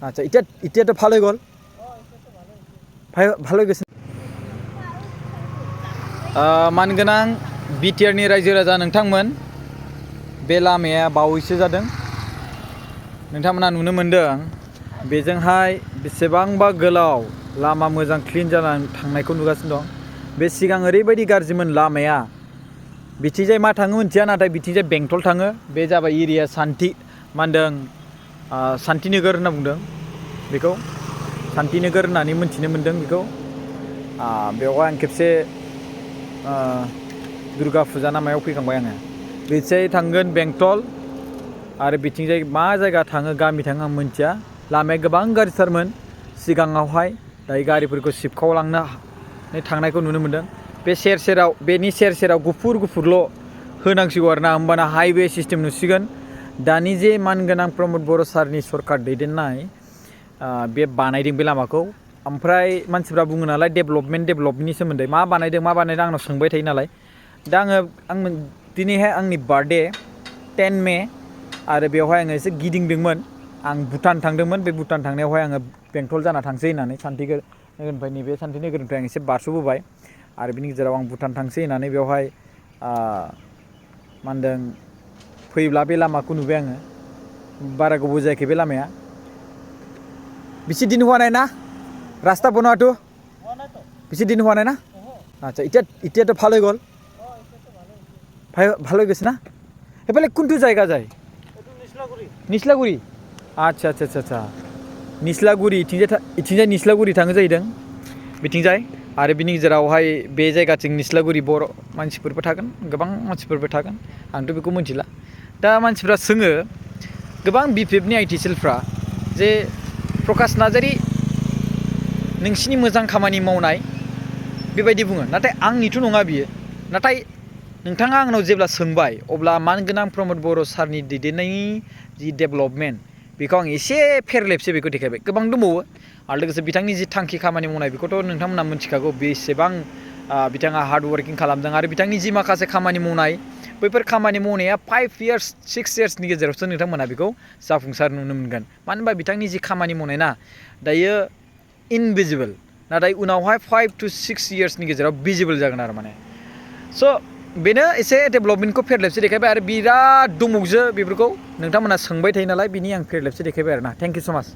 আচ্ছা এটা তো ভালোই গ'ল ভালোই গেছে मानगोनां बिटिआरनि रायजो राजा नोंथांमोन बे लामाया बावैसो जादों नोंथांमोना नुनो मोनदों बेजोंहाय बेसेबांबा गोलाव लामा मोजां क्लिन जानानै थांनायखौ नुगासिनो दं बे सिगां ओरैबायदि गाज्रिमोन लामाया बिथिंजाय मा थाङो मिथिया नाथाय बिथिंजाय बेंटल थाङो बे जाबाय एरिया सान्थि मा होनदों शान्तिनगर होनना बुंदों बेखौ शान्तिनगर होननानै मिथिनो मोनदों बेखौ बेवहाय आं खेबसे दुर्गा फुजा नामायाव फैखांबाय आङो बिथिंजाय थांगोन बेंटल आरो बिथिंजाय मा जायगा थाङो गामि थाङो आं मिथिया लामाया गोबां गाज्रिथारमोन सिगाङावहाय दायो गारिफोरखौ सिबखावलांनानै थांनायखौ नुनो मोनदों बे सेराव बेनि सेराव गुफुरल' होनांसिगौ आरोना होमबाना हाइवे सिस्टेम नुसिगोन दानि जे मानगोनां प्रमद बर' सारनि सरकार दैदेननाय बे बानायदों बे लामाखौ ओमफ्राय मानसिफ्रा बुङो नालाय डेभेलपमेन्टनि सोमोन्दै मा बानायदों आंनाव सोंबाय थायो नालाय दा आं दिनैहाय आंनि बार्थडे 10 मे आरो बेवहाय आङो एसे गिदिंदोंमोन आं भुटान थांदोंमोन बे भुटान थांनायावहाय आङो बेंटल जाना थांसै होननानै शान्तिनगरनिफ्राय नैबे शान्तिनगरनिफ्राय आं एसे बारस'बोबाय आरो बिनि गेजेराव आं भुटान थांसै होननानै बेवहाय मा होनदों फैब्ला बे लामाखौ नुबाय आङो बारा गोबाव जायाखै बे लामाया बेसे दिन हुआ নাই ना रास्ता बनवाটো बेसे दिन हुआ নাই ना আচ্ছা এতিয়া তো ভালোই গ'ল ভালোই গেছে না এফালে কোনটো জায়গা যায় নিসলাগুড়ি আচ্ছা निस्लागुरि इथिंजाय निस्लागुरि थाङो जाहैदों बिथिंजाय आरो बिनि गेजेरावहाय बे जायगाथिं निस्लागुरि बर' मानसिफोरबो थागोन गोबां मानसिफोरबो थागोन आंथ' बेखौ मिथिला दा मानसिफ्रा सोङो गोबां बिपिएफनि आइटि सेलफ्रा जे प्रकाश नार्जारी नोंसिनि मोजां खामानि मावनाय बेबायदि बुङो नाथाय आंनिथ' नङा बियो नाथाय नोंथाङा आंनाव जेब्ला सोंबाय अब्ला मानगोनां प्रमद बर' सारनि दैदेननायनि जि डेभेलपमेन्ट बेखौ आं एसे फेरलेबसे बेखौ देखायबाय गोबां दंबावो आरो लोगोसे बिथांनि जि थांखि खामानि मावनाय बेखौथ' नोंथांमोना मिथिखागौ बेसेबां बिथाङा हार्ड वर्किं खालामदों आरो बिथांनि जि माखासे खामानि मावनाय बैफोर खामानि मावनाया 5 years 6 yearsनि गेजेरावसो नोंथांमोना बेखौ जाफुंसार नुनो मोनगोन मानो होनबा बिथांनि जि खामानि मावनाय ना दायो इनभिजिबल नाथाय उनावहाय 5 to 6 yearsनि गेजेराव भिजिबल जागोन आरो माने स' बेनो एसे डेभेलपमेन्टखौ फेरलेबसे देखायबाय आरो बिराद दंबावो बेफोरखौ नोंथांमोना सोंबाय थायो नालाय बिनि आं फेरलेबसे देखायबाय आरो ना थेंक इउ सो माच